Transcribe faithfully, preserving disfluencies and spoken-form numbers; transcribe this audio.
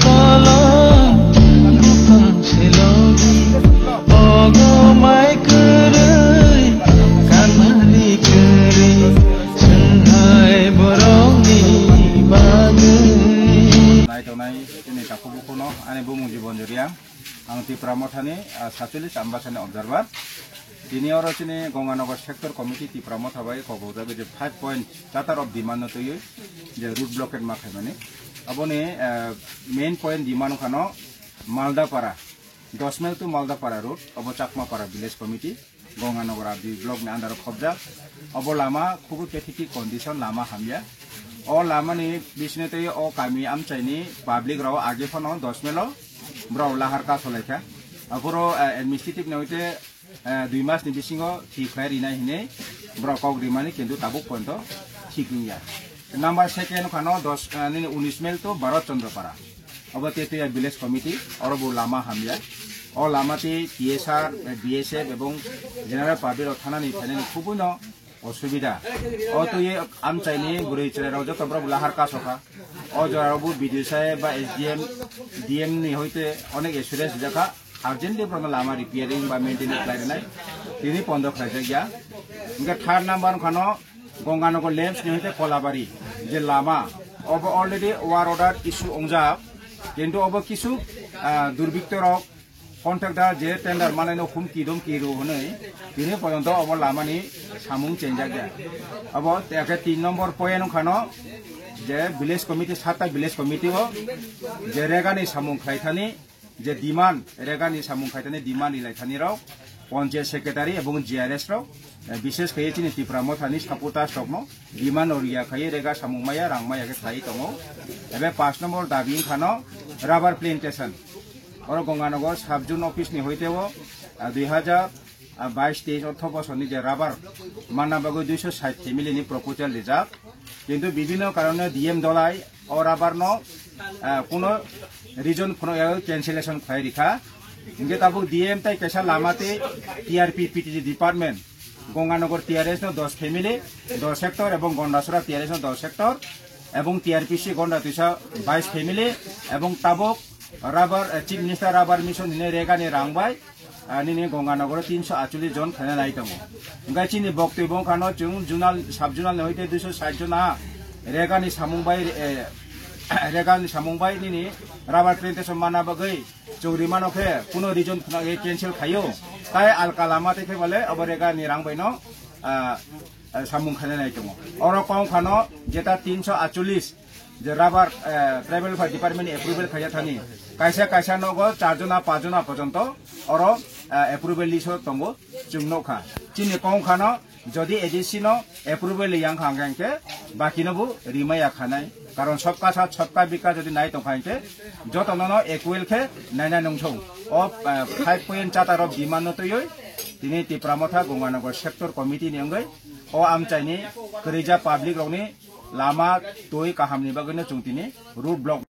Kolom buphang se logi, ogo mai kwrwi, kanani kwrwi, swnghai borokni bagwi. Nai tongnai chini takhuk bukhukno ani bumung Jibon Joriya. Ang Tipra Mothani, ah, sachulis Ambasani observer. Tini oro chini Ganganagar sector committee Tipra Motha bai kok rwjak je five point charter of demand no twiwi je road blockade ma khaimani. Aboni, ah, main point demand wngkha no Maldapara, dos mile to Maldapara road, obo Chakmapara village committee. Ganganagar R D block ni under o khobjak. Obo lama khubui pathetic condition, lama hamya. O lama ni bisingtwi o kami amchaini public rok age phano dos mile o borok lahar kaso laikha. Aphuru, eh, administrative ni hoite, eh, dui mas ni bisingo thik khlai rinai hinwi borok kok rimani, kintu tabuk ponto thik wngya. Number second phano dos, eh, nini unis mile to Bharat Chandra Para. Obo Tetuya village committee, oro bo lama hamya. O lama tei T S R, B S F ebong general public rok thanani phainani khubui no osubida. O twi amchaini bwrwi chwrai rok joto borok lahar kaso kha. O jora bo B D O saheb ba S D M, D M ni hoite onek assurance rijak kha. Urgently borokno lama repairing ba maintenance khlai rwnai tini pondo khlaijak ya. Hingke third number wngkha no Ganganagar L A M P S ni hoite Kolabari je lama, obo already work order issue wngjak, kintu obo kisu, ah, durbikto rok contractor je tender manai no humki domki rw hwnwi tini porjonto obo lama ni samung chenjak ya. Obo eke tin number point wngkha no je village committee, satta village committee o je rega ni samung khlai thani, je demand, rega ni samung khaitani demand rilai thani rok, panchayat secretary ebong G R S rok, eh, bishes khai chini Tipra Motha ni supporters rok no demand no riya khai rega samung maya, rang maya khe khlai tongo. Ebe paanch number dabi wngkha no rubber plantation. Oro Ganganagar sub zone office ni hoite o, ah, dui hajar, ah, bais teis ortho bosor ni je rubber manna bagwi duiso sait family ni proposal rijak. Kintu bibhinno karone D M dolai o rubber no, ah, kuno reason phano ya cancellation khlai rikha. Hingke tabuk D M tai kaisa lama tei T R P P T G department, Ganganagar T R S no dos family, dos hectare, ebong Gondasora T R S no dos hectare, ebong T R P C Gonda Twisa bais family, ebong tabuk rubber, eh, Chief Minister Rubber Mission hine rega ni rang bai, ah, nini Ganganagar o tinso achulis jon khaina nai tongo. Hingke chini boktoi bo wngkha no chwng zonal, sub zonal ni hoite duiso sait jon ah rega ni samung bai, eh, rega ni samung bai nini rubber plantation manna bagwi chwng rimano khe kuno reason khna cancel khaio, tai alka lama tei khe bole obo rega ni rang bai no, ah, ah, samung khaina nai tongo. Oro kong khano jeta tinso achulis je rubber, eh, tribal welfare department ni approval khaijak thani. Kaisa kaisa nogo char jona, panch jona porjonto oro, eh, approval list o tongo, chwng nukha. Chini kong khano jodi A D C no approval yang kha hingke baki no bo rimaya khanai. Karon sobka sath, sobka bikas jodi nai tongkha hingke joto no no equal khe naina nungthung. O, eh, five point charter of demand no twiwi tini Tipra Motha Ganganagar sector committee ni wngwi o amchaini kwrwija public rokni lama twi kahamni bagwino chwng tini road block.